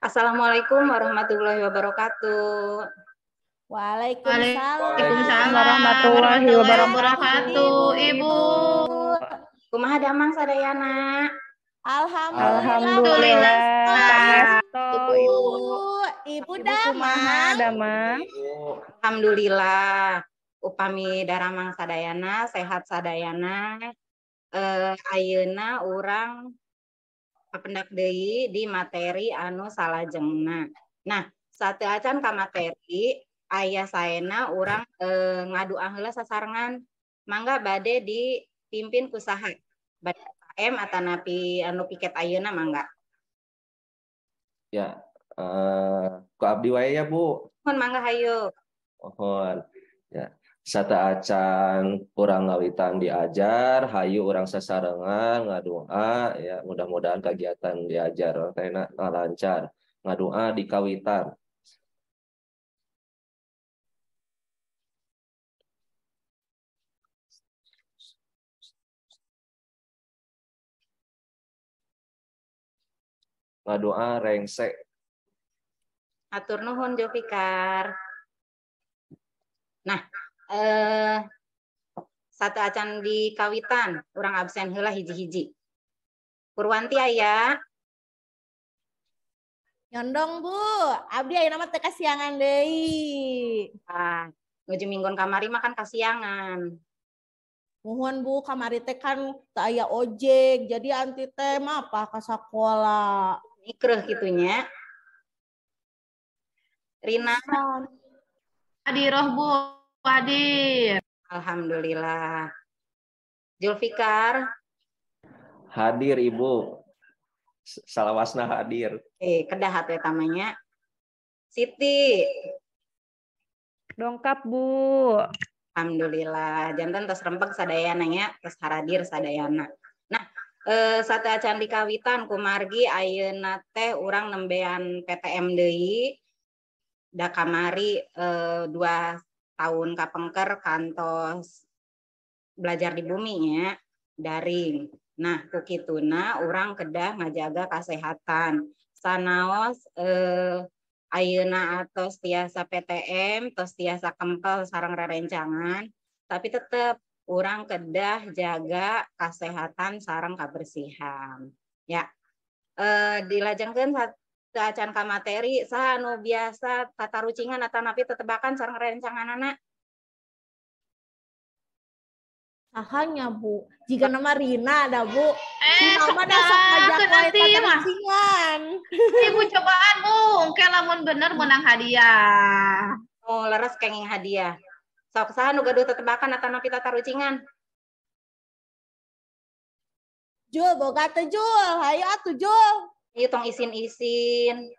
Assalamualaikum warahmatullahi wabarakatuh. Waalaikumsalam. Waalaikumsalam warahmatullahi wabarakatuh, Ibu. Kumaha damang sadayana? Alhamdulillah. Ibu. Ibu damang. Damang. Alhamdulillah. Upami daramang sadayana, sehat sadayana. Ayeuna urang kapendak deui di materi anu salajengna. Nah, sateuacan ka materi aya saena urang ngadu'a heula sasarengan. Mangga bade dipimpin ku saha? Bade AM atanapi anu piket ayeuna mangga. Ya, ku abdi wae ya, Bu. Mohon mangga hayu. Mohon. Ya. Sateuacan urang ngawitan diajar, hayu urang sasarengan ngadoa ya, mudah-mudahan kegiatan diajar teh lancar. Ngadoa di kawitan. Ngadoa rengse. Atur nuhun Jofikar. Nah, sateuacan di kawitan urang absen heula hiji-hiji. Purwanti aya? Nyondong, Bu. Abdi ayeuna mah teu kasiangan deui. Ah, nuju minggon kamari mah kan kasiangan. Muhun Bu, kamari teh kan teu aya ojek, jadi anti teh mapah ka sakola. Mikreuh kitu nya. Rina. Hadiroh, Bu. Hadir. Alhamdulillah. Julfikar. Hadir, Ibu. Salawasna hadir. Kedah atuh eta mah nya. Siti. Dongkap, Bu. Alhamdulillah. Janten tos rempeg sadayana nya, tos haradir sadayana. Nah, sateuacan di kawitan kumargi ayeuna teh urang nembean PTM deui. Da kamari 2 tahun kapengker kantos belajar di bumi nya daring. Nah, ku kituna urang kedah ngajaga kasehatan. Sanaos ayeuna atos tiasa PTM, tos tiasa kempel sareng rerencangan, tapi tetep urang kedah jaga kasehatan sareng kabersihan. Ya. Dilajengkeun sateuacan ka materi saha anu biasa tatarucingan atanapi tetebakan sareng rerencanganana? Sahanya, Bu. Jika nama Rina ada, Bu. Rina mah da sok ngajak wae tatarucingan. Ibu cobaan, Bu. Engke lamun bener menang hadiah. Oh, leres kenging hadiah. Sok saha nu gaduh tetebakan atanapi tatarucingan? Jul, boga teu Jul. Hayu atuh Jul. Ieu tong isin-isin.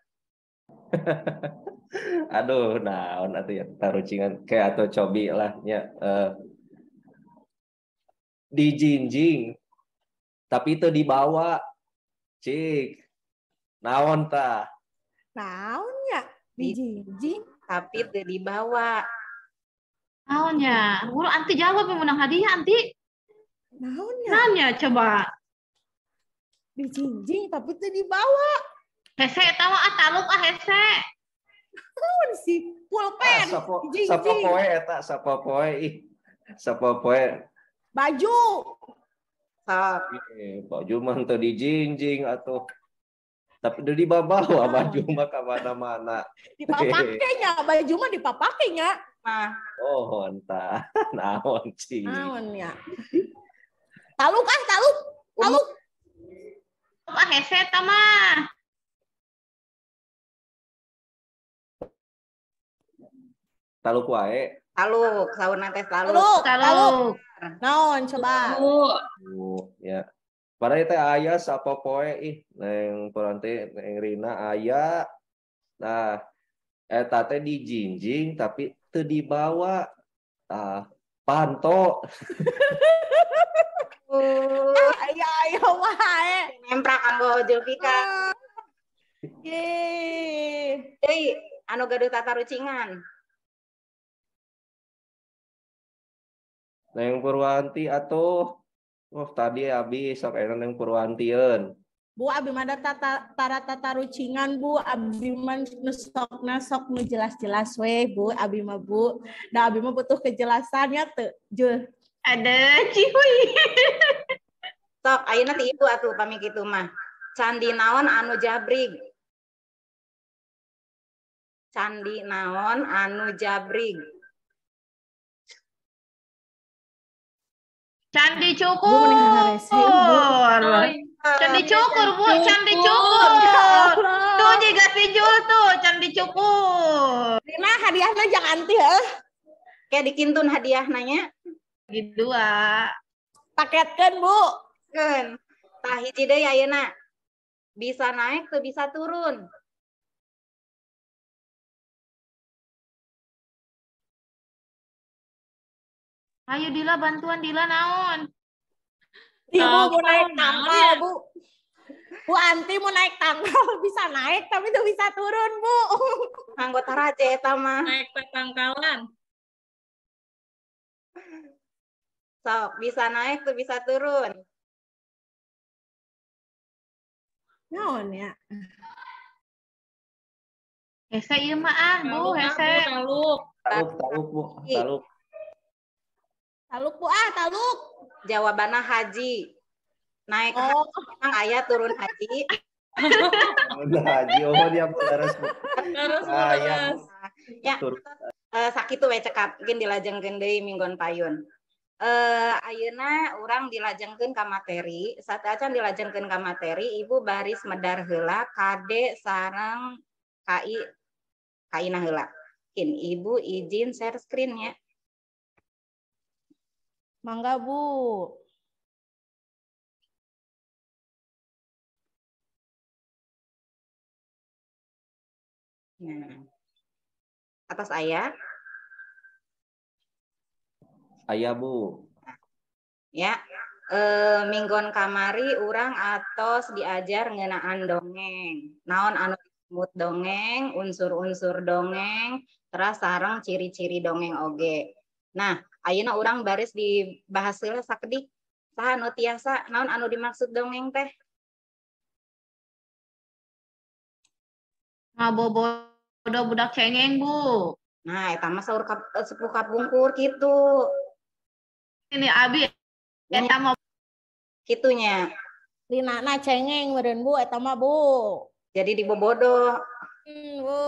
Aduh, naon atuh ya tarucingan kayak atau cobi lah nya. Dijinjing tapi itu dibawa, cik naon ta naonnya dijinjing tapi itu dibawa naonnya buru anti jawab yang menang hadiah anti naonnya naonnya coba dijinjing tapi itu dibawa hese eta mah taluk ah hese naon sih pulpen sapopoe eta sapopoe ih sapopoe baju. Sok. Baju mah teu dijinjing atuh. Tapi teu dibawa baju mah ka mana-mana. Dipapake nya, baju mah dipapake nya. Mah. Oh, entah. Naon sih. Naon nya. Taluk ah, taluk. Taluk. Ah hese eta mah. Taluk wae. Taluk, saurna teh taluk. Taluk, taluk. Naon coba. Ya. Padahal teh aya sapopoe ih Neng Puranti, Neng Rina aya. Nah, eta teh dijinjing tapi teu dibawa. Tah, panto. Aya aya wae. Nemprak kanggo Julfika. Ye. Deui anu gaduh tatarucingan. Neng Purwanti atuh. Oh, tadi habis sok enak Neng Purwantieun. Bu, abi mah tara tatarucingan, Bu. Abi mah nu sokna sok nu jelas-jelas we, Bu. Abi mah, Bu. Da abi mah butuh kejelasannya teu, Jul. Ada cihuy. Sok, ayeuna ti ibu atuh pami kitu mah. Candi naon anu jabrig? Candi naon anu jabrig? Candi Bu, mending harese, Bu. Cukur. Candi Cukur, Bu, Candi Cukur. Tuh juga si Jul tuh, Candi Cukur. Rina hadiahna jangan anti heuh. Kayak dikintun hadiah nanya. Bagi dua. Paketkeun, Bu. Keun. Tah hiji deui ayeuna. Bisa naik tuh bisa turun. Ayo Dila bantuan Dila naon. Ibu mau naik naon tangkal, ya? Bu. Bu Anti mau naik tangkal, bisa naik tapi tuh bisa turun, Bu. Anggota raja eta mah. Naik petangkalan. Sok, bisa naik tuh bisa turun. Naon ya? Hese ieu mah ah, Bu, Taluk, ah, Bu, hese. taluk. Taluk, taluk, Bu, taluk. Taluk, Bu, ah, taluk. Jawabannya haji. Naik Oh, haji emang aya turun haji. Udah haji, oh dia Bu, leres, Bu. Terus, Bu, Ah, iya, terus. Bu. Ya, Turun. sakitu we cekap mungkin dilajengkeun deui minggon payun. Ayeuna urang dilajengkeun ka materi, sateuacan dilajengkeun ka materi, ibu baris medar heula KD sareng KI KI na heula. Kin ibu izin share screen ya. Mangga, Bu. Nah. Atas aya Aya, Bu. ya. Minggon kamari urang atos diajar ngeunaan dongeng. Naon anu disebut dongeng, unsur-unsur dongeng, teras sareng ciri-ciri dongeng oge. Nah, ayeuna urang baris dibahas heula sakedik. Saha anu tiasa naon anu dimaksud dongeng teh? Ngabobodo budak cengeng, Bu. Nah, eta mah saur sepuh kapungkur kitu. Ini abi eta mah Kitunya. Rina na cengeng meureun, Bu, eta mah, Bu. Jadi dibobodo. Bu.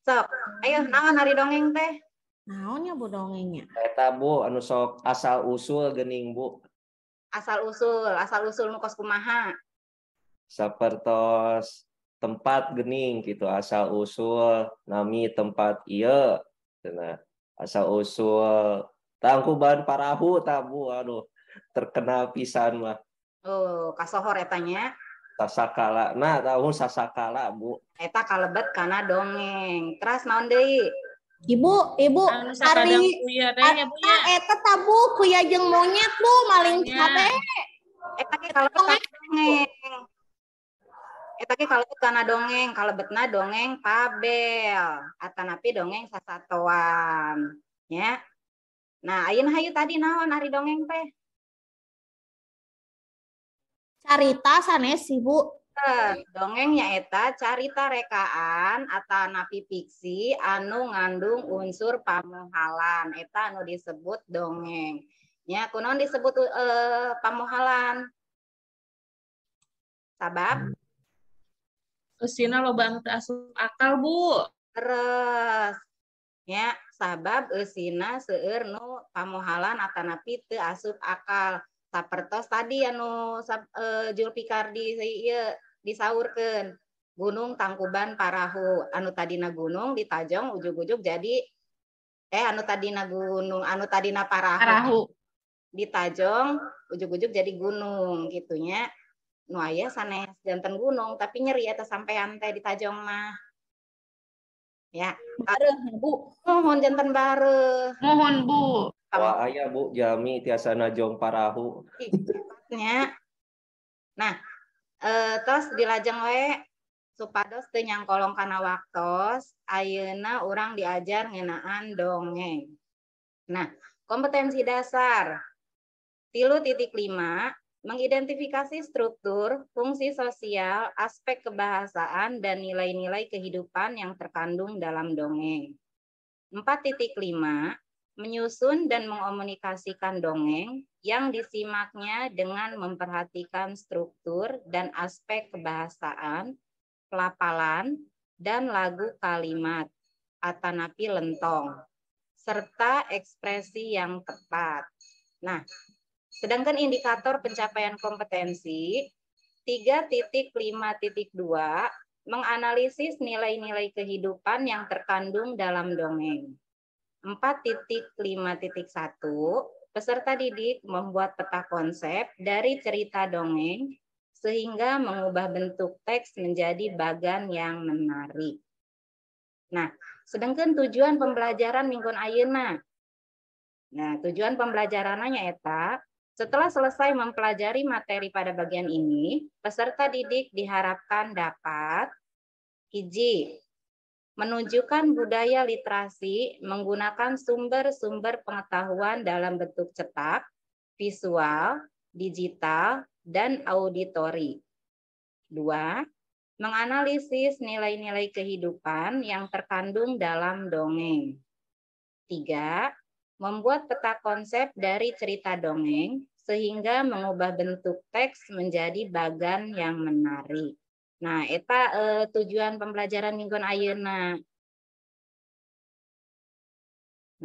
Sok, ayo naon ari dongeng teh? Naon ya, Bu, dongengnya? Eta, Bu, anu sok asal usul geuning, Bu. Asal usul nu kos kumaha? Sapertos tempat gening gitu, asal usul nami tempat ieu cenah. Asal usul Tangkuban Parahu tah, Bu, aduh terkenal pisan mah. Oh, kasohor eta nya. Sasakala, nah tahun sasakala, Bu. Eta kalebet kana dongeng. Teras naon deui? Ibu, Ibu, Anu sakadang ari kuya teh nya, Bu nya. eta tabu kuya jeung monyet, Bu, maling Nya. kabeh. Eta ge kalebet kana dongeng. Eta ge kalebet kana dongeng, kalebetna dongeng pabel atanapi dongeng sasatoan. Nya. Nah, ayeuna hayu tadi naon ari dongeng teh? Carita sanes, Ibu. Dongeng nyaeta carita rekaan atanapi fiksi anu ngandung unsur pamohalan. Eta anu disebut dongeng. Nya kunaon disebut pamohalan? Sabab Eusina loba anu teu asup akal, Bu. Terus nya sabab eusina seueur nu pamohalan atanapi teu asup akal. Sapertos tadi anu Julfikardi ieu disaurkeun Gunung Tangkuban Parahu anu tadina gunung ditajong ujug-ujug jadi anu tadina gunung anu tadina parahu, Parahu. Ditajong ujug-ujug jadi gunung gitunya. Nu aya sanes janten gunung tapi nyeri eta sampean teh ditajong mah. Ya, Bareuh, Bu. Mohon janten bareuh. Mohon, Bu. Wah, aya, Bu, jami tiasa najong parahu. Nya. Nah, terus dilajeng we supados teu nyangkolong kana waktos, ayeuna urang diajar ngeunaan dongeng. Nah, kompetensi dasar 3.5 Mengidentifikasi struktur, fungsi sosial, aspek kebahasaan, dan nilai-nilai kehidupan yang terkandung dalam dongeng. 4.5, menyusun dan mengomunikasikan dongeng yang disimaknya dengan memperhatikan struktur dan aspek kebahasaan, pelafalan, dan lagu kalimat, atanapi lentong, serta ekspresi yang tepat. Nah, sedangkan indikator pencapaian kompetensi 3.5.2 menganalisis nilai-nilai kehidupan yang terkandung dalam dongeng. 4.5.1 peserta didik membuat peta konsep dari cerita dongeng sehingga mengubah bentuk teks menjadi bagan yang menarik. Nah, sedangkan tujuan pembelajaran mingguan ayeuna. Nah, tujuan pembelajarannya eta setelah selesai mempelajari materi pada bagian ini, peserta didik diharapkan dapat hiji, menunjukkan budaya literasi menggunakan sumber-sumber pengetahuan dalam bentuk cetak, visual, digital, dan auditori. 2, menganalisis nilai-nilai kehidupan yang terkandung dalam dongeng. 3, membuat peta konsep dari cerita dongeng sehingga mengubah bentuk teks menjadi bagan yang menarik. Nah, eta tujuan pembelajaran mingguan ayeuna.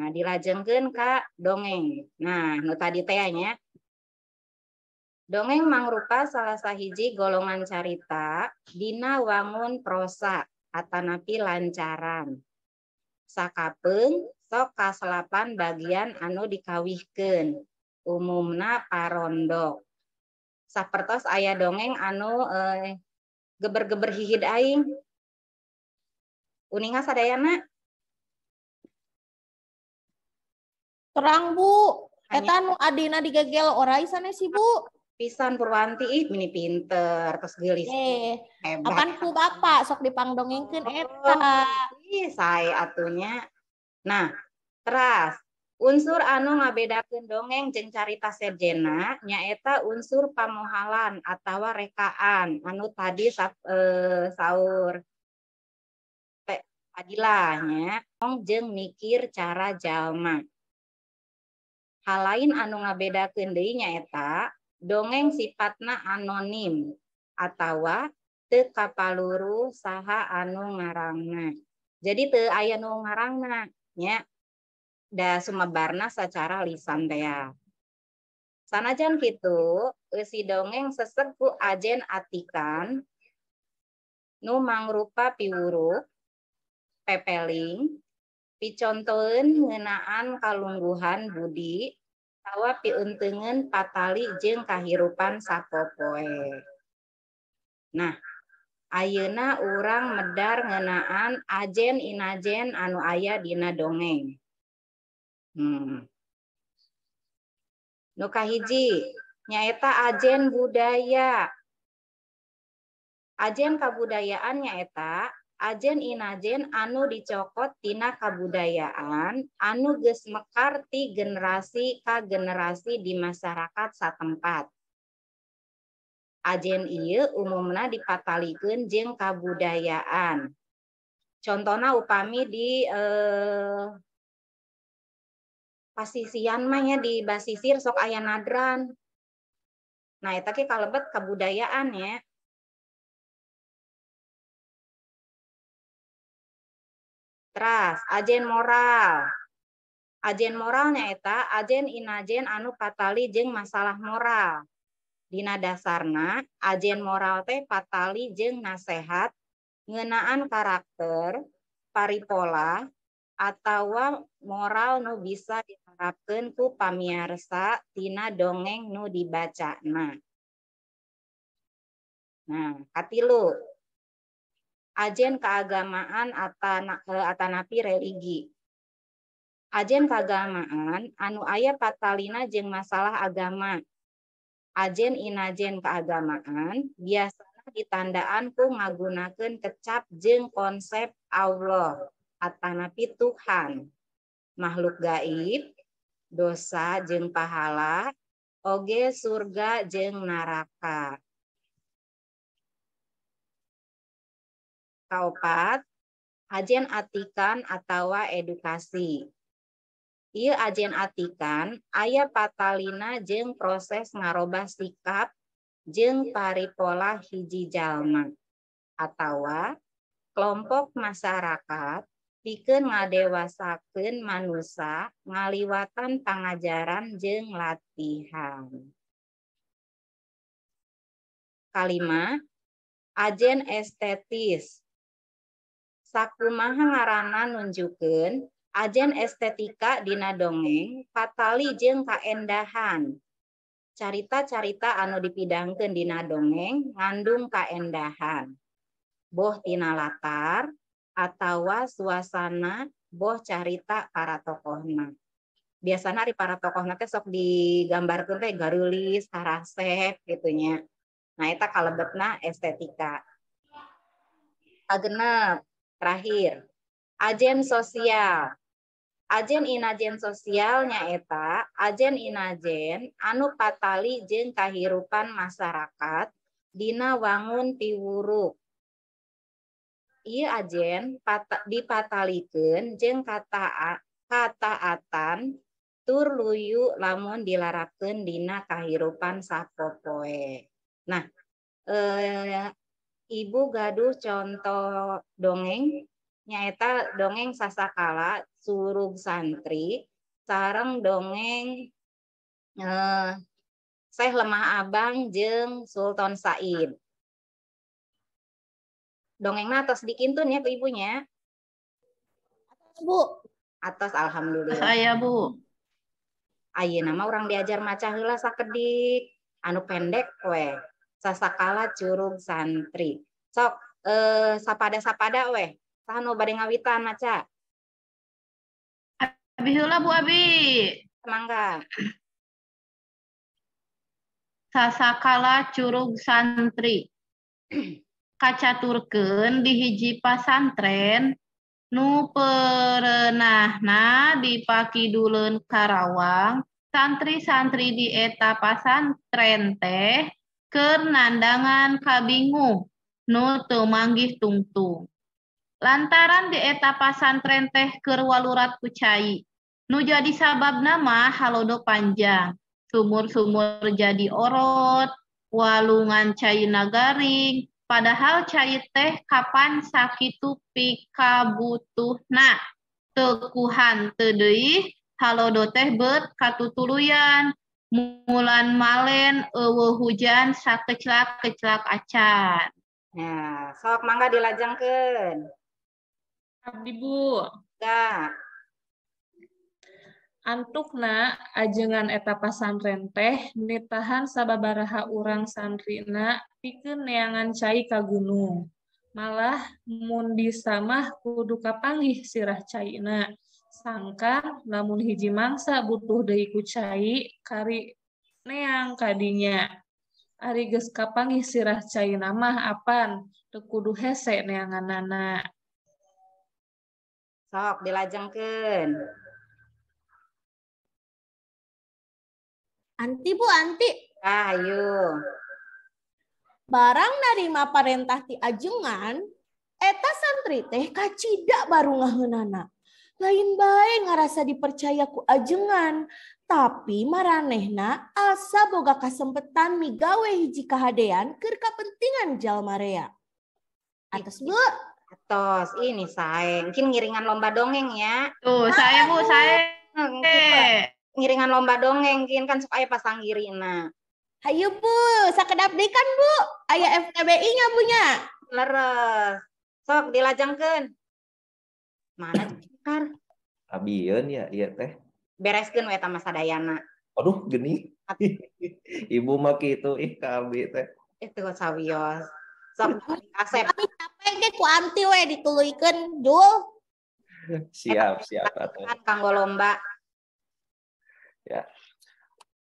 Nah, dilajengkeun ka dongeng. Nah, nu tadi teh nya. Dongeng mangrupa salah sahiji golongan carita dina wangun prosa atanapi lancaran. Sakapeung sok kaselapan bagian anu dikawihkeun, umumna parondok. Sapertos aya dongeng anu geber-geber hihid aing. Uninga sadayana? Terang, Bu. Eta nu adina digegel orai sanes sih, Bu. Pisan Purwanti, ih mini pinter, terus geulis. Hebat. Apan ku bapak sok dipangdongengkeun eta. Ih, sae atunya. Nah, teras unsur anu ngabedakeun dongeng jeung carita sejenna nyaeta unsur pamohalan atawa rekaan anu tadi saur Adilah nya jeung mikir cara jalma. Hal lain anu ngabedakeun deui nyaeta dongeng sifatna anonim atawa teu kapaluru saha anu ngarangna. Jadi teu aya nu ngarangna nya, da sumebarna secara lisan teh. Sanajan kitu, eusi dongeng seseg ku ajen atikan nu mangrupa piwuruk, pepeling, picontoeun ngeunaan kalungguhan budi atawa piunteungeun patali jeung kahirupan sapopoe. Nah, ayeuna urang medar ngeunaan ajen inajen anu aya dina dongeng. Nu kahiji nyaeta ajen budaya. Ajen kabudayaan nyaeta ajen inajen anu dicokot tina kabudayaan anu geus mekar ti generasi ka generasi di masyarakat satempat. Ajen ieu umumna dipatalikeun jeung kabudayaan. Contona upami di pasisian mah nya di basisir sok aya nadran. Nah, eta ge kalebet kabudayaan ya. Teras, ajen moral. Ajen moral nyaeta ajen inajen anu patali jeung masalah moral. Dina dasarna ajen moral teh patali jeung nasehat ngeunaan karakter, paripola, atawa moral nu bisa diharapkeun ku pamiarsa tina dongeng nu dibacana. Nah, katilu, ajen keagamaan atanapi religi. Ajen keagamaan anu aya patalina jeung masalah agama. Ajen inajen keagamaan biasana ditandaan ku ngagunakeun kecap jeung konsep Allah atanapi Tuhan, makhluk gaib, dosa jeung pahala, Oge surga jeung neraka. Kaopat, ajen atikan atawa edukasi. Ieu ajen atikan aya patalina jeung proses ngarobah sikap jeung paripola hiji jalma atawa kelompok masyarakat pikeun ngadewasakeun manusa ngaliwatan pangajaran jeung latihan. Kalima, ajen estetis. Sakumaha ngaranna nunjukeun ajen estetika dina dongeng patali jeung kaendahan. Carita-carita anu dipidangkeun dina dongeng ngandung kaendahan. Boh tina latar atawa suasana boh carita para tokohna. Biasana ari para tokohna teh sok digambarkeun teh gareulis, karasep kitu nya. Nah eta kalebetna estetika. Kagenep, terakhir, ajen sosial. Ajen inajen sosial nyaeta ajen inajen anu patali jeung kahirupan masyarakat dina wangun piwuruk. Ieu ajen dipatalikeun jeung kataatan tur luyu lamun dilarapkeun dina kahirupan sapopoe. Nah, Ibu gaduh contoh dongeng nyaeta dongeng Sasakala Curug Santri sareng dongeng Syekh Lemah Abang jeung Sultan Said. Dongengna atos dikintun ya ke ibunya. Atos, Bu. Atos, alhamdulillah. Saya, Bu. Ayeuna mah urang diajar maca heula sakedik anu pendek we. Sasakala Curug Santri. Sok sapada-sapada weh. Saha nu bade ngawitan maca? Abi heula, Bu, abi. Mangga. Sasakala Curug Santri. Kacaturkeun di hiji pasantren nu perenahna di Pakiduleun Karawang, santri-santri di eta pasantren teh keur nandangan kabingung nu teu manggih tungtung. Lantaran di eta pasantren teh keur walurat ku cai, nu jadi sababna mah halodo panjang, sumur-sumur jadi orot, walungan caina garing, padahal cai teh kapan sakitu pikabutuhna, teu kuhan teu deui halodo teh beut katutuluyan, mulan malen eueuh hujan sakeclak-keclak acan. Nah, sok mangga dilajengkeun. Abdi, Bu. Enggak. Antukna ajengan eta pasantren teh nitahan sababaraha urang santrina pikeun neangan cai ka gunung. Malah mun bisa mah kudu kapanggih sirah caina. Sangkan lamun hiji mangsa butuh deui ku cai kari neang kadinya. Ari geus kapanggih sirah caina mah apan teu kudu hese neanganana. Sok dilajengkeun. Anti, Bu, anti. Ayo. Barang narima parentah ti ajengan, eta santri teh kacida baru ngaheunana. Lain bae ngarasa dipercaya ku ajengan, tapi maranehna asa boga kasempetan migawe hiji kahadean keur kapentingan jalma rea. Atos, Bu. Atos, ini sae. Mungkin ngiringan lomba dongeng ya. Tuh, saya, Bu, sae. Ngiringan lomba dongeng kin kan sok aya pasanggirina. Hayu, Bu, sakedap deui kan, Bu. Aya FTBI-nya, Bu nya. Leres. Sok dilajengkeun. Mana Kar? Abieun ya ieu teh. Bereskeun we eta mah sadayana. Aduh, geni. Ibu mah kitu ih ka abi teh. Itu sawios. Sok asep. Abi capek ge ku anti we dituluykeun, Jul. Siap, siap atuh. Kanggo lomba. Ya.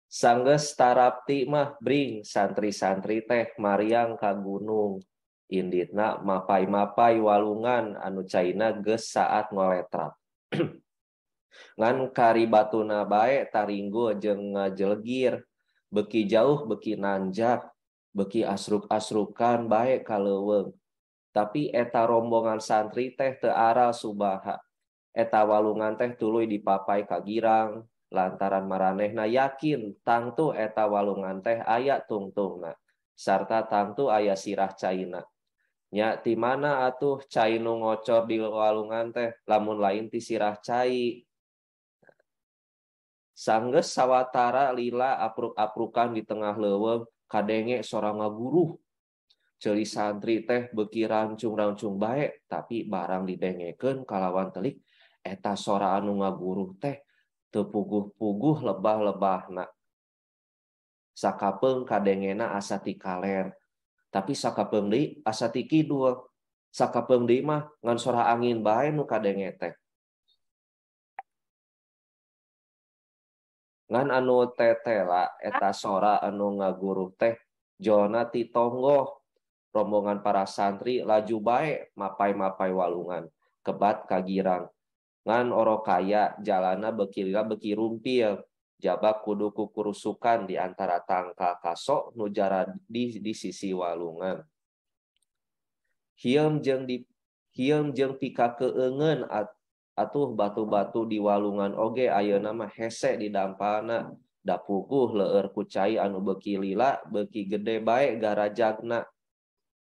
Sanggeus tarapti mah bring santri-santri teh mariang ka gunung. Inditna mapai-mapai walungan anu caina geus saat ngoletrat. Ngan kari batuna bae taringgo jeung ngajelegir. Beki jauh beki nanjak, beki asruk-asrukan bae ka leuweung. Tapi eta rombongan santri teh teu aral subaha. Eta walungan teh tuluy dipapai ka girang lantaran maranehna yakin tangtu eta walungan teh aya tungtungna sarta tangtu aya sirah caina. Nya ti mana atuh cai nu ngocor di walungan teh lamun lain ti sirah cai. Sanggeus sawatara lila apruk-aprukan di tengah leuweung kadenge sora ngaguruh. Ceuli santri teh beuki rancung-rancung bae tapi barang didengekeun kalawan telik eta sora anu ngaguruh teh teu puguh-puguh lebah-lebahna. Sakapeung kadengena asa ti kaler. Tapi sakapeung deui asa ti kidul. Sakapeung deui mah ngan sora angin bae nu kadenge teh. Ngan anu tetela eta sora anu ngaguruh teh jona ti tonggoh. Rombongan para santri laju bae mapai-mapai walungan kebat ka girang. Ngan orokaya jalana beuki lila beuki rumpil. Jabak kudu kukurusukan di antara tangkal kaso nu jaradi di sisi walungan. Hieum jeung pika keungeun atuh batu-batu di walungan oge ayeuna mah hese didampalna da puguh leueur ku cai anu beuki lila beuki gede bae garajagna.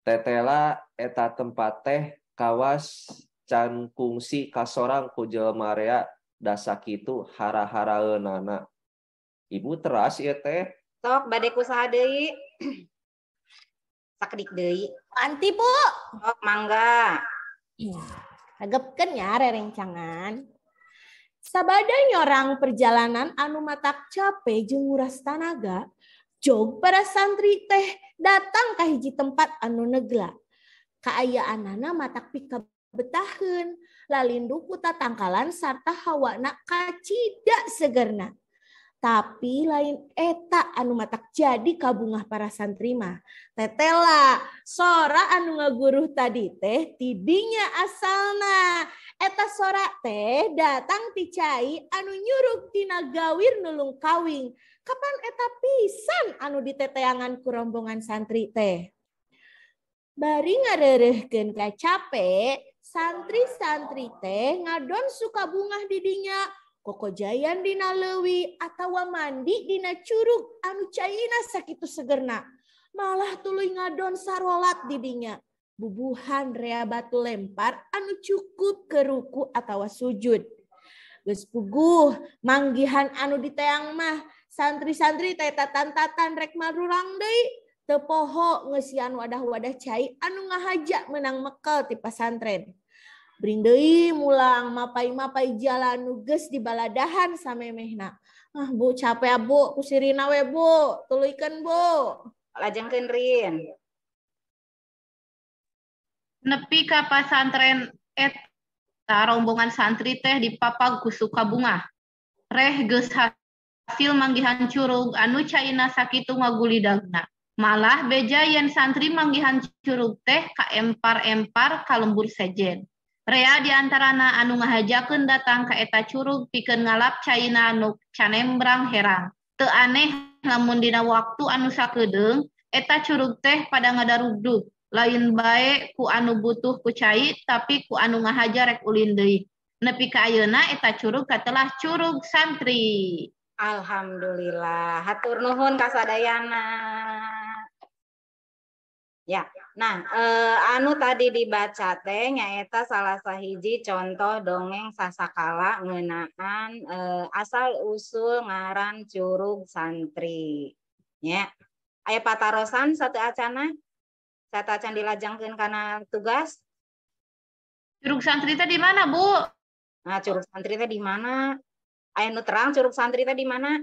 Tetela eta tempat teh kawas can kungsi kasorang ku jelema rea da sakitu hara-haraeunana. Ibu teras ieu teh. Sok bade kusaha deui? Sakedik deui. Anti, Bu. Sok mangga. Agepkeun ya rerencangan. Sabada nyorang perjalanan anu matak cape jeung nguras tanaga, jog para santri teh datang ka hiji tempat anu negla. Kaayaanana matak pikabetaheun, lalindu ku tatangkalan sarta hawana kacida segerna. Tapi lain eta anu matak jadi kabungah para santri mah. Tetela sora anu ngaguruh tadi teh tidinya asalna. Eta sora teh datang ti cai anu nyurug tina gawir nulung kawing. Kapan eta pisan anu diteteangan ku rombongan santri teh. Bari ngareureurkeun ka cape, santri-santri teh ngadon suka bungah didinya. Kokojayan dina leuwi atawa mandi dina curug anu caina sakitu segerna. Malah tuluy ngadon sarolat didinya. Bubuhan rea batu lempar anu cukup ke ruku atawa sujud. Geus puguh manggihan anu diteang mah santri-santri teh tatan-tatan rek marurang deui. Teu poho ngeusian wadah-wadah cai anu ngahaja menang mekel ti pasantren. Bring deui mulang mapai-mapai jalan nu geus dibaladahan samemehna. Ah Bu capek Bu, kusirina we Bu, tuluykeun Bu. Lajengkeun Rin. Nepi ka pasantren eta rombongan santri teh dipapag ku sukabungah. Reh geus hasil manggihan curug anu caina sakitu ngagulidagna. Malah beja yen santri manggihan curug teh kaempar-empar ka lembur sejen. Rea diantarana anu ngahajakeun datang ka eta curug pikeun ngalap caina nu canembrang herang. Teu aneh lamun dina waktu anu sakedeung eta curug teh pada ngadarugdug. Lain bae ku anu butuh ku cai tapi ku anu ngahaja rek ulin deui. Nepi ka ayeuna eta curug katelah curug santri. Alhamdulillah, hatur nuhun ka sadayana. Ya, nah anu tadi dibaca teh nyaeta salah sahiji contoh dongeng sasakala ngeunaan asal usul ngaran curug santri. Nya, aya patarosan satu acana? Satu acan dilajengkeun kana tugas? Curug santri teh di mana, Bu? Nah, curug santri teh di mana? Aya nu terang curug santri teh di mana?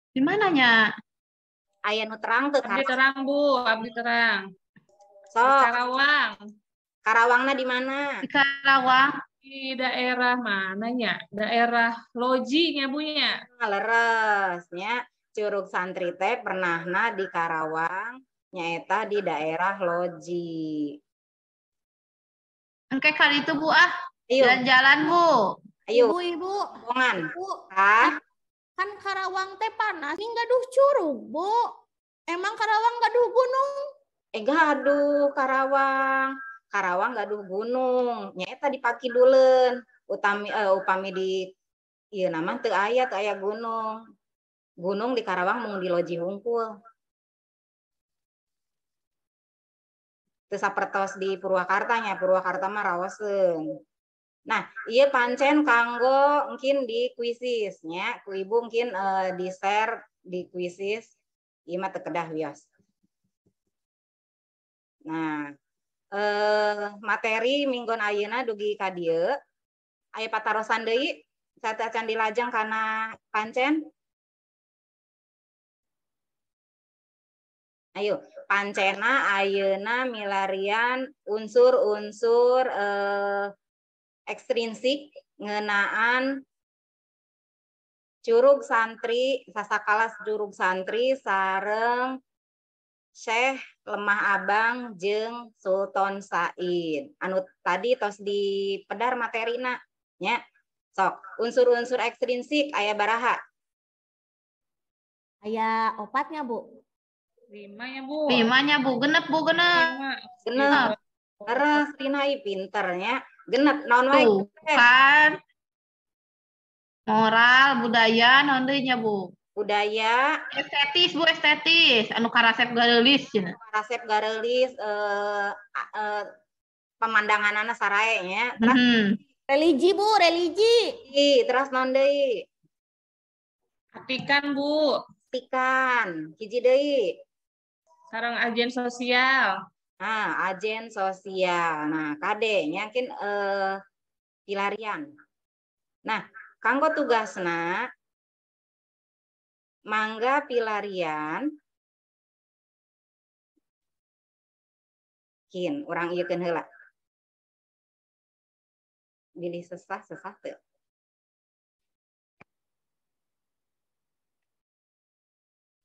Di mananya? Aya nu terang teu? Abdi terang, Bu, abdi terang. Sok. Di Karawang. Karawangna di mana? Di Karawang. Di daerah mananya? Daerah Loji nya, Bu nya. Leres nya. Curug santri teh pernahna di Karawang, nyaeta di daerah Loji. Engke kali itu, Bu, ah. Ayo. Jalan-jalan, Bu. Ayo. Ibu, Ibu. Rombongan. Bu. Ah. Kan Karawang teh panas, ini gaduh curug, Bu. Emang Karawang gaduh gunung? Gaduh Karawang. Karawang gaduh gunung. Nyaeta di Pakiduleun. Utami upami di ieu nama teu aya gunung. Gunung di Karawang mung di Loji hungkul. Teu sapertos di Purwakarta nya, Purwakarta mah raoseun. Nah, ieu pancen kanggo mungkin di kuisis nya, ku ibu mungkin di-share di kuisis, ieu mah teu kedah wios. Nah, materi minggon ayeuna dugi ka dieu. Aya patarosan deui sateuacan dilajeng kana pancen. Ayo, pancena ayeuna milarian unsur-unsur ekstrinsik ngeunaan curug santri, sasakalas curug santri sareng Syekh Lemah Abang jeung Sultan Said. Anu tadi tos dipedar materina nya. Sok, unsur-unsur ekstrinsik aya baraha? Aya opatnya, Bu. 5 ya, Bu. 5 nya, Bu. Genep, Bu, genep. Genep. Terus Rina pinternya. Genep naon wae? Kan. Moral, budaya, naon deui nya, Bu? Budaya, estetis, Bu, estetis. Anu karasep gareulis cenah. Karasep gareulis pemandanganana sarae nya. Terus religi, Bu, religi. Terus naon deui? Atikan, Bu. Atikan. Hiji deui. Sareng agen sosial. Nah, agen sosial. Nah, kade nya mungkin pilarian. Nah, kanggo tugasna mangga pilarian kin urang ieu keun heula. Bilih sesah-sesah teu.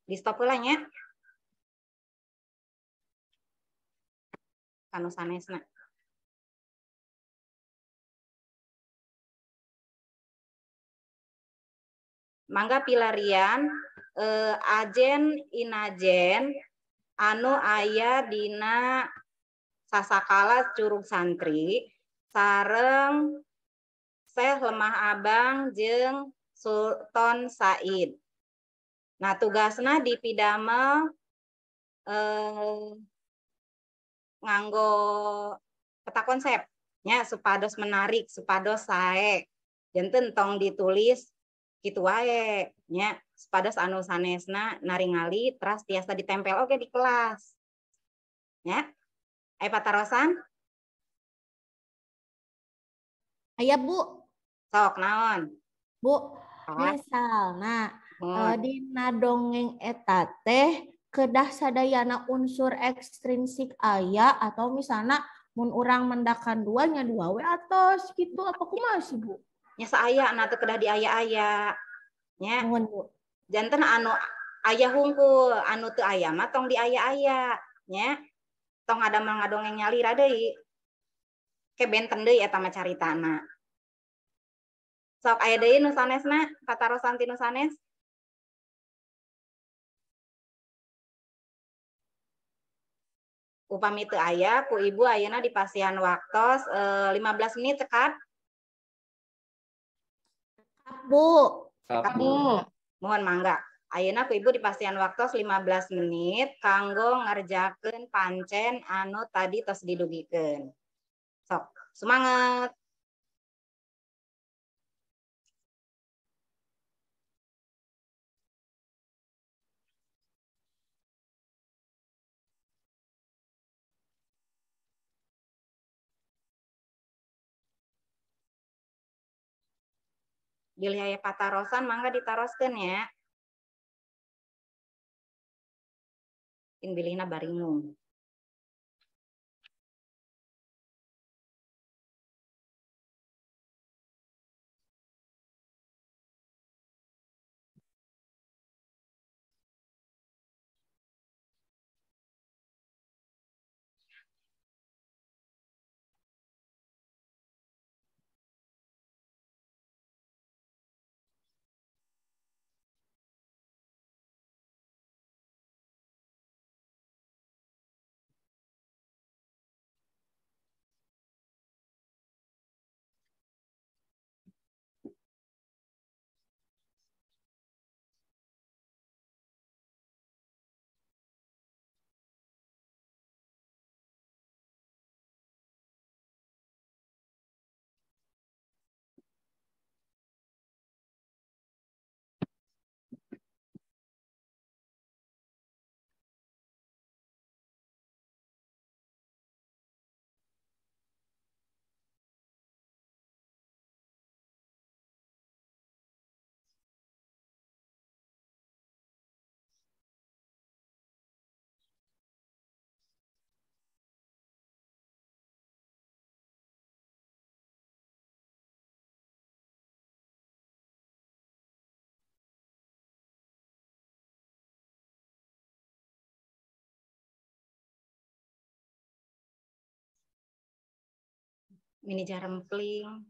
Di stop heula nya. Kanu sanesna. Mangga pilarian ajen inajen anu aya dina sasakala curug santri sareng Syekh Lemah Abang jeung Sultan Said. Nah, tugasna dipidamel nganggo peta konsep nya supados menarik, supados sae. Janten tong ditulis kitu wae nya supados anu sanesna naringali teras tiasa ditempel oge di kelas. Nya. Aya patarosan? Aya, Bu. Sok naon? Bu, misalna dina dongeng eta teh kedah sadayana unsur ekstrinsik aya atau misalna mun urang mendakan dua nya dua we atos gitu apa kumaha sih, Bu? Nya saaya na teu kedah diaya-aya. Nya. Nuhun, Bu. Janten anu aya hungkul, anu teu aya mah tong diaya-aya, nya. Tong ngadamel ngadongeng nyalira deui. Ke benten deui eta mah caritana. Sok aya deui nu sanesna, patarosan ti nu sanes? Upami teu aya ku ibu ayeuna dipasihan waktos 15 menit cekap. Bu. Cekap, Bu. Mohon mangga. Ayeuna ku ibu dipasihan waktos 15 menit kanggo ngerjakeun pancen anu tadi tos didugikeun. Sok, semangat. Bilih aya patarosan mangga ditaroskeun ya. In bilihna baringung. Mini jarempling.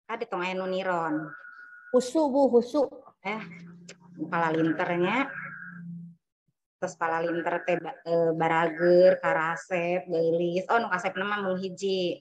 Kade tong aya nu niron. Husu Bu, husu. Palalinter nya. Terus palalinter teh barageur, karasep, geulis. Oh, nu kasepna mah mung hiji.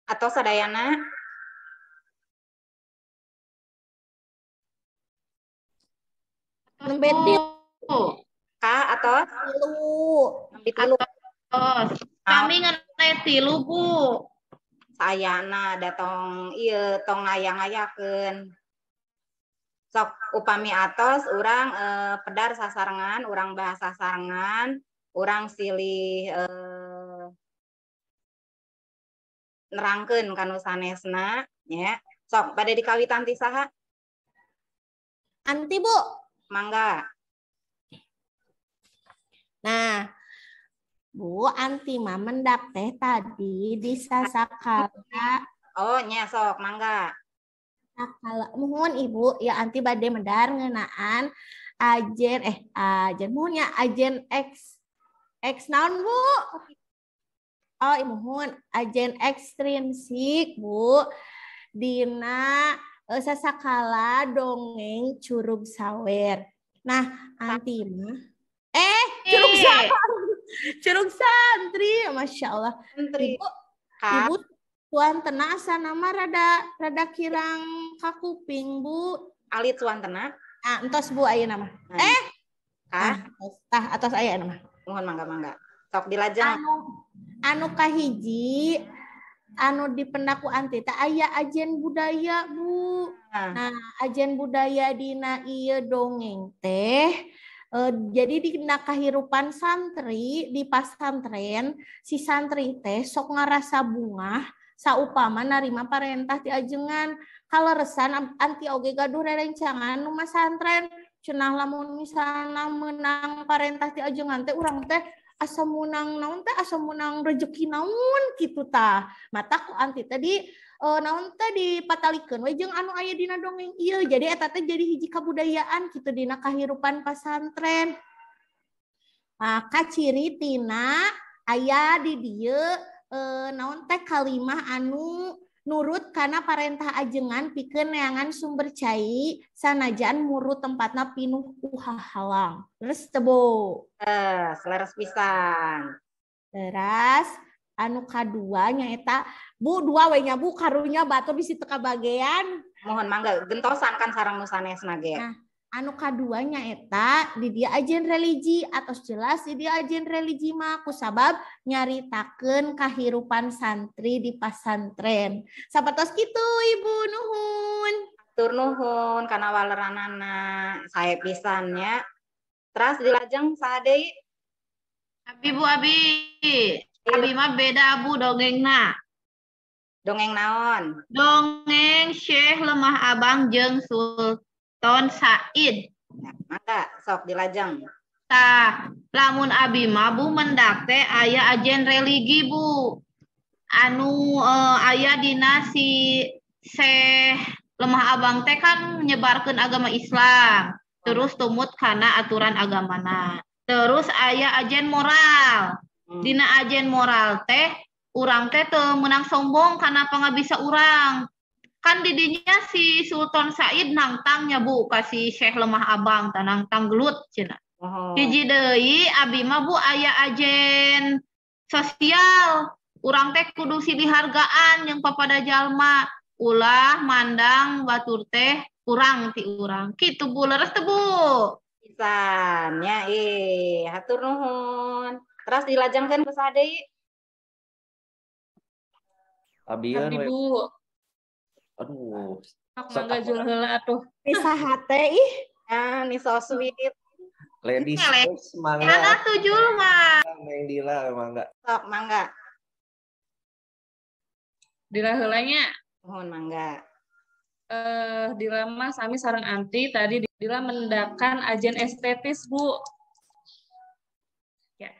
Atau sadayana? Nembe tilu. Ka atos? Tilu. Nembe tilu. Atos. Kami ngenai tilu, Bu. Sayana da tong ieu tong ngayang-ngayakeun. Sok upami atos urang pedar sasarengan, urang bahas sasarengan, urang silih nerangkeun ka nu sanesna nya. Sok bade dikawitan ti saha? Anti, Bu. Mangga. Nah, Bu, anti mah mendak teh tadi di sasakala. Oh, nya sok mangga. Sakala muhun Ibu, ya anti bade medar ngeunaan ajen ajen muhun nya ajen X X naon, Bu? Oh, muhun ajen ekstrinsik, Bu. Dina sasakala dongeng Curug Sawer. Nah, anti mah Curug Sawer. Curug Santri, Masya Allah. Santri. Ibu, Ibu suantena asana mah rada kirang kakuping, Bu. Alit suantena. Ah, entos Bu ayeuna mah. Tah, atos ayeuna mah. Mohon mangga-mangga. Sok dilajeng. Anu kahiji anu dipendaku anti teh aya ajen budaya, Bu. Nah, ajen budaya dina ieu dongeng teh jadi dina kahirupan santri di pasantren si santri teh sok ngarasa bungah saupama narima parentah ti ajengan kaleresan anti oge gaduh rerencangan nu masantren cenah lamun misalna meunang parentah ti ajengan teh urang teh asa meunang naon teh asa meunang rejeki naon kitu tah mata ku anti tadi naon teh dipatalikeun we jeung anu aya dina dongeng ieu jadi eta teh jadi hiji kabudayaan kitu dina kahirupan pasantren. Maka ciri tina aya di dieu naon teh kalimah anu nurut kana parentah ajengan pikeun neangan sumber cai sanajan murut tempatna pinuh ku hahalang. Leres teu, Bu? Leres pisan. Teras anu kadua nyaeta Bu dua we nya Bu karunya batur bisi teu kabagean. Mohon mangga gentosan kan sareng nu sanesna ge. Nah, anu kadua nyaeta di dia ajen religi atos jelas di dia ajen religi mah kusabab nyaritakeun kahirupan santri di pasantren. Sapertos kitu Ibu nuhun. Tur nuhun kana waleranana sae pisan nya. Teras dilajeng saha deui? Abi Bu abi. Abi mah beda Bu dongengna. Dongeng naon? Dongeng Syekh Lemah Abang jeung Sultan Said. Nah, mangga sok dilajeng. Tah, lamun abi mah Bu mendak teh aya ajen religi Bu. Anu aya dina si Syekh Lemah Abang teh kan menyebarkan agama Islam, terus tumut kana aturan agamana. Terus aya ajen moral. Dina ajen moral teh urang teh teu meunang sombong kana pangabisa urang. Kan didinya si Sultan Said nangtangnya Bu ka si Syekh Lemah Abang tah nangtang gelut cenah. Oh. Hiji deui abi mah Bu aya ajen sosial. Urang teh kudu silih hargaan jeung papada jalma, ulah mandang batur teh kurang ti urang. Kitu Bu, leres teu Bu? Pisan nya hatur nuhun. Terus dilajengkeun ku saha deui? Abieun Abdi we. Bu. Aduh. Sok mangga jul heula atuh. Bisa hate ih. Ah, ni so sweet. Ladies Lele. first, mangga. Ana tuh jul mah. Neng Dila mangga. Sok mangga. Dila heula nya. Nuhun mangga. Dila mah sami sareng Anti tadi Dila mendakan ajen estetis Bu. Ya.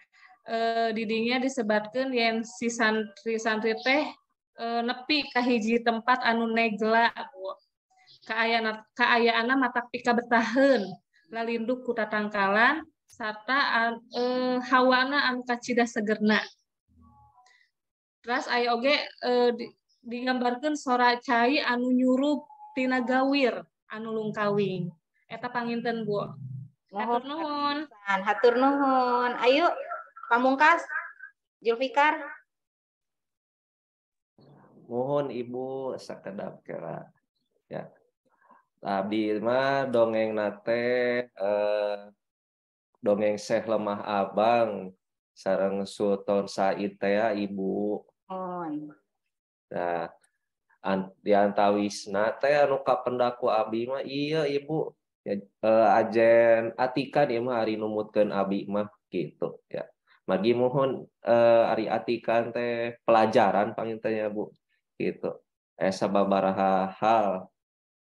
Didinya disebatkeun yen si santri-santri teh nepi ka hiji tempat anu negla Bu. Kaayaanna matak pikabetaheun, lalinduk ku tatangkalan sarta hawana anu kacida segerna. Terus aya oge digambarkeun sora cai anu nyurup tina gawir anu lungkawing. Eta panginten Bu. Hatur nuhun. Hatur nuhun. Ayo pamungkas Julfikar. Mohon Ibu sakedap kira. Ya. Abdi mah dongeng nate dongeng Syekh Lemah Abang sareng Sultan Said teh ya, Ibu. Mohon. Nah, di antawisna teh anu kapendak ku abi mah iya Ibu. Ya, ajen atikan ieu mah ari numutkeun abi mah gitu ya. Margi mohon ari atikan teh pelajaran panginten nya Bu gitu. Sababaraha hal.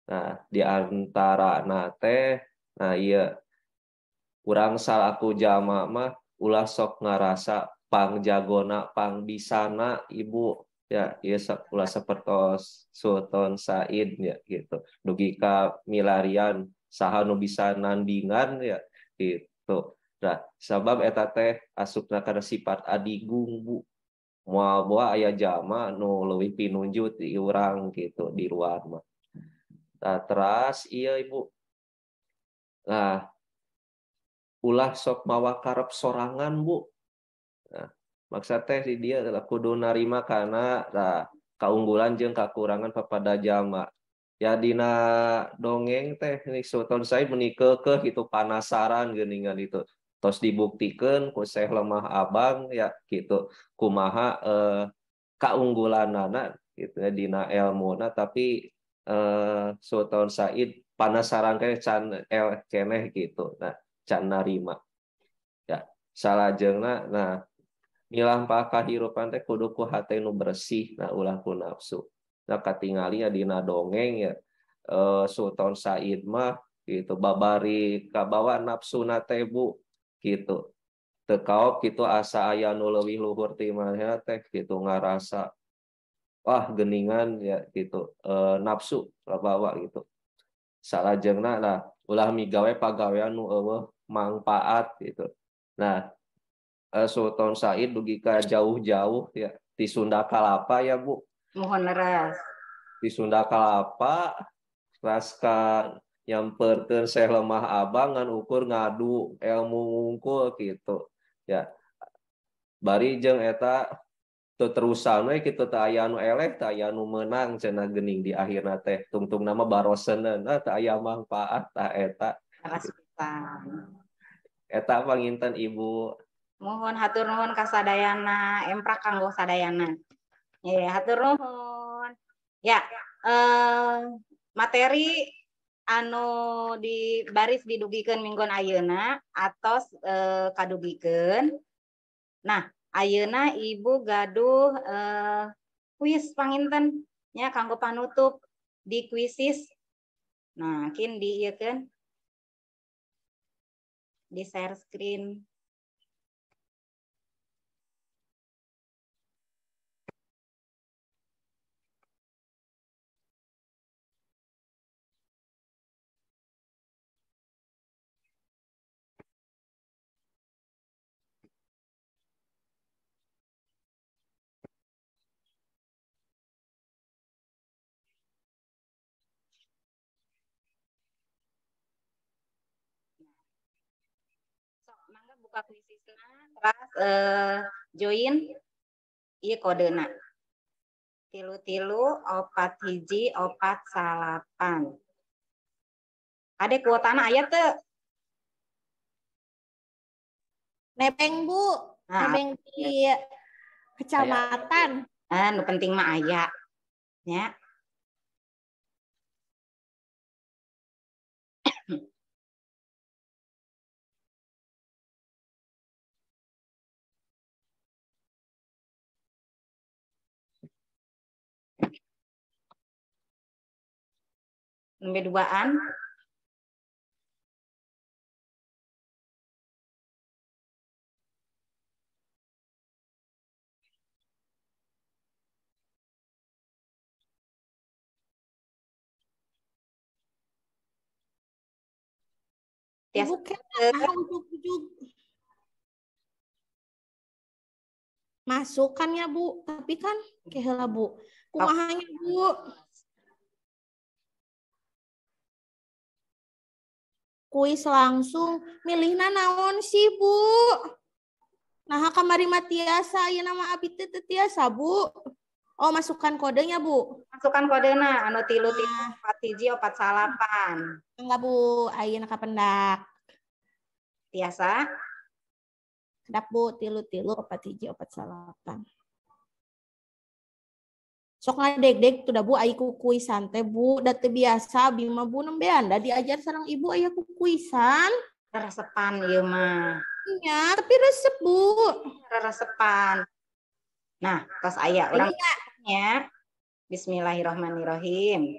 Nah, di antarana teh nah ieu urang salaku jalma mah ulah sok ngarasa pangjagona pangbisana Ibu ya, ieu ulah sapertos Sultan Said ya gitu. Dugi ka milarian saha nu bisa nandingan ya gitu. Nah, sabab eta teh asupna kana sifat adigung Bu. Moal boa aya jalma nu leuwih pinunjut di urang gitu di luar mah. Nah, teras iya Ibu. Nah, ulah sok mawa karep sorangan Bu. Nah, maksud teh di dia adalah kudu narima kana nah, kaunggulan jeung kakurangan papada jalma. Ya dina dongeng teh ini Sultan Said meni keukeuh gitu panasaran geuningan itu. Tos dibuktikeun ku Syekh Lemah Abang ya gitu kumaha kaunggulanana gitu ya dina elmuna tapi Sultan Said panasaran keneh can keneh gitu. Nah, can narima. Ya, salajengna nah milampah kahirupan teh kudu ku hate nu bersih nah ulah ku nafsu. Nah katingali ya dina dongeng ya Sultan Said mah gitu babari kabawa nafsuna teh Bu gitu. Teu kaop gitu asa aya nu leuwih luhur ti manehna teh gitu ngarasa wah geningan ya gitu nafsu kabawa gitu. Salajengna lah ulah migawe pagawean nu eueuh mangpaat gitu. Nah, Sultan Said dugi ka jauh-jauh ya di Sunda Kalapa ya Bu. Mohon leres. Di Sunda Kalapa ras ka nyamperkeun Syekh Lemah Abang ngan ukur ngadu ilmu ngungkul gitu ya. Bari jeung eta teu terusan we kitu teu aya nu eleh teu aya nu meunang cenah geuning di akhirna teh tungtungna mah baroseneun teu aya mangpaat tah eta. Eta panginten Ibu. Mohon hatur nuhun ka sadayana, emprak kanggo sadayana. Ya, hatur nuhun. Ya, materi anu di baris didugikeun minggon ayeuna atos kadugikeun. Nah, ayeuna Ibu gaduh kuis panginten nya kanggo panutup di kuisis. Nah, kin diieukeun. Di share screen. Buka kuisisna terus join ieu kodena 3 3 4 1 4 9. Ade kuotana aya teu? Nebeng Bu, nah, nebeng di kecamatan. Nu penting mah aya nya. Nembe duaan. Ibu kan ujug-ujug masuk kan ya Bu, tapi kan keheula Bu. Kumaha nya Bu? Kuis langsung milihna naon sih Bu? Nah kamari mah tiasa ayeuna mah abi teh teu tiasa Bu. Oh masukkan kodenya Bu. Masukkan kodena anu 3 3 4 1 4 9. Enggak Bu, ayeuna kapendak. Tiasa? Kedap Bu, 3 3 4 1 4 9. Sok ngadeg-deg tuh dah Bu, ai kukuisan teh Bu, da teu biasa abi mah Bu nembean da diajar sareng ibu aya kukuisan. Resepan ieu mah. Nya, tapi resep Bu. Resepan. Nah, tos aya urang nya. Bismillahirrahmanirrahim.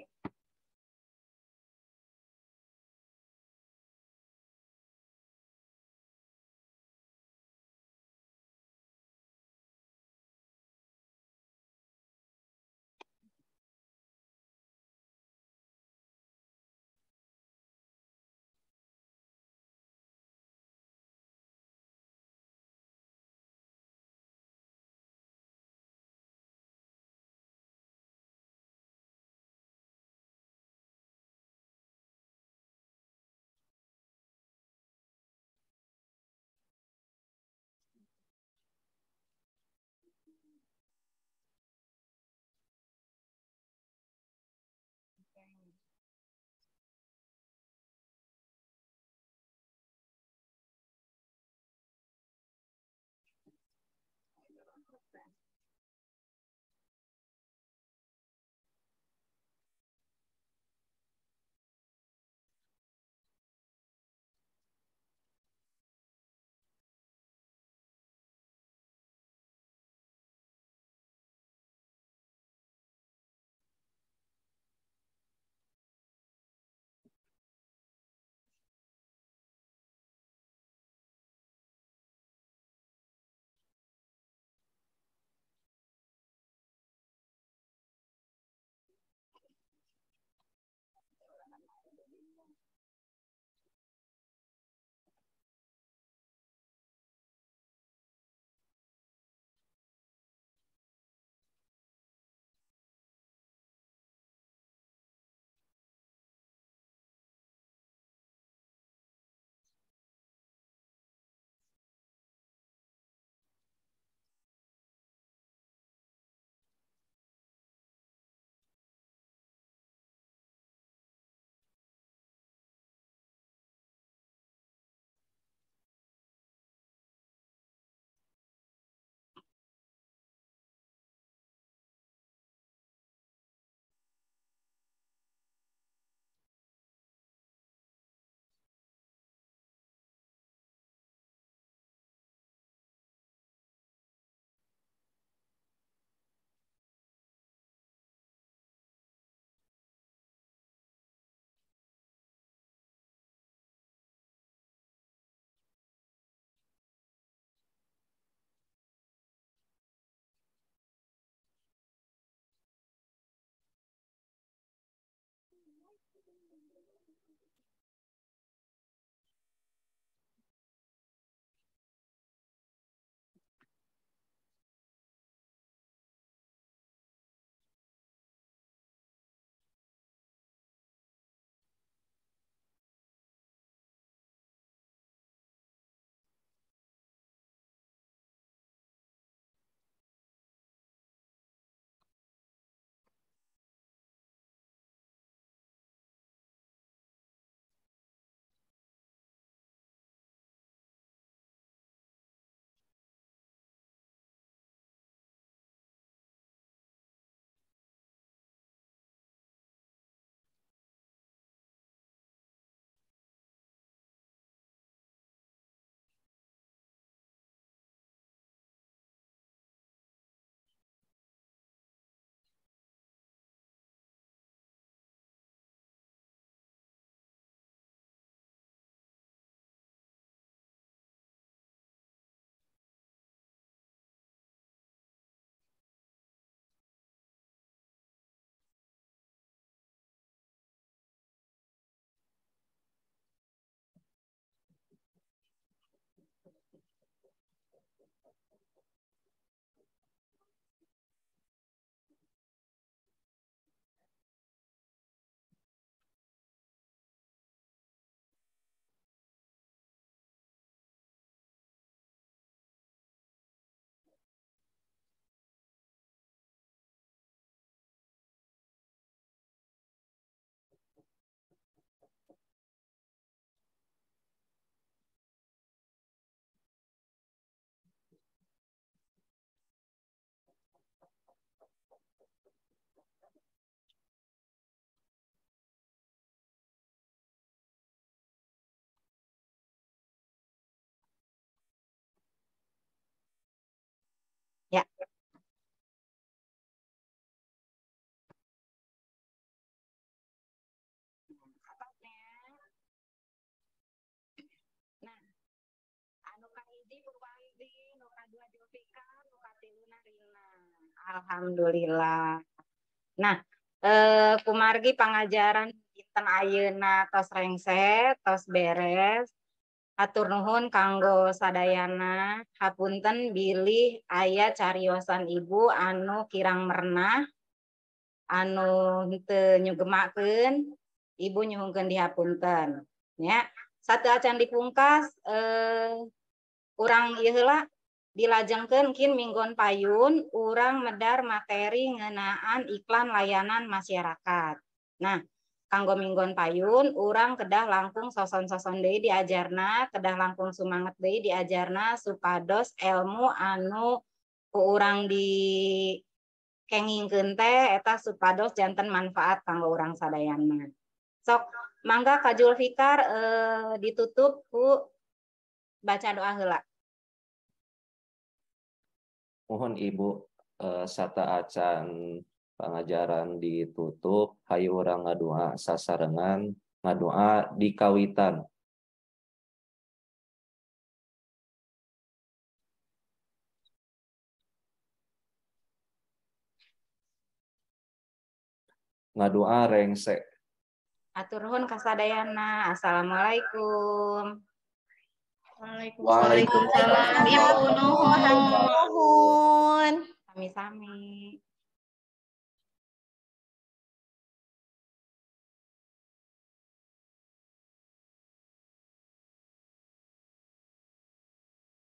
Hiji, nu kadua Julfikar, nu katiluna Rina. Alhamdulillah. Nah, kumargi pangajaran dinten ayeuna tos rengse, tos beres. Hatur nuhun kanggo sadayana. Hapunten bilih aya cariosan ibu anu kirang merenah, anu henteu nyugemakeun, ibu nyuhunkeun dihapunten. Ya, sateuacan dipungkas urang ieu heula dilajengkeun kin minggon payun urang medar materi ngeunaan iklan layanan masyarakat. Nah, kanggo minggon payun urang kedah langkung soson-soson deui diajarna, kedah langkung sumanget deui diajarna supados ilmu anu ku urang di kengingkeun teh eta supados janten manfaat kanggo urang sadayana. Sok mangga ka Julfikar ditutup ku baca doa heula. Mohon Ibu sateuacan pangajaran ditutup, hayu urang ngadua sasarengan, ngadua di kawitan. Ngadua rengse. Atur nuhun kasadayana. Assalamualaikum. Waalaikumsalam. Ibu nuhun. Nuhun. Sami-sami.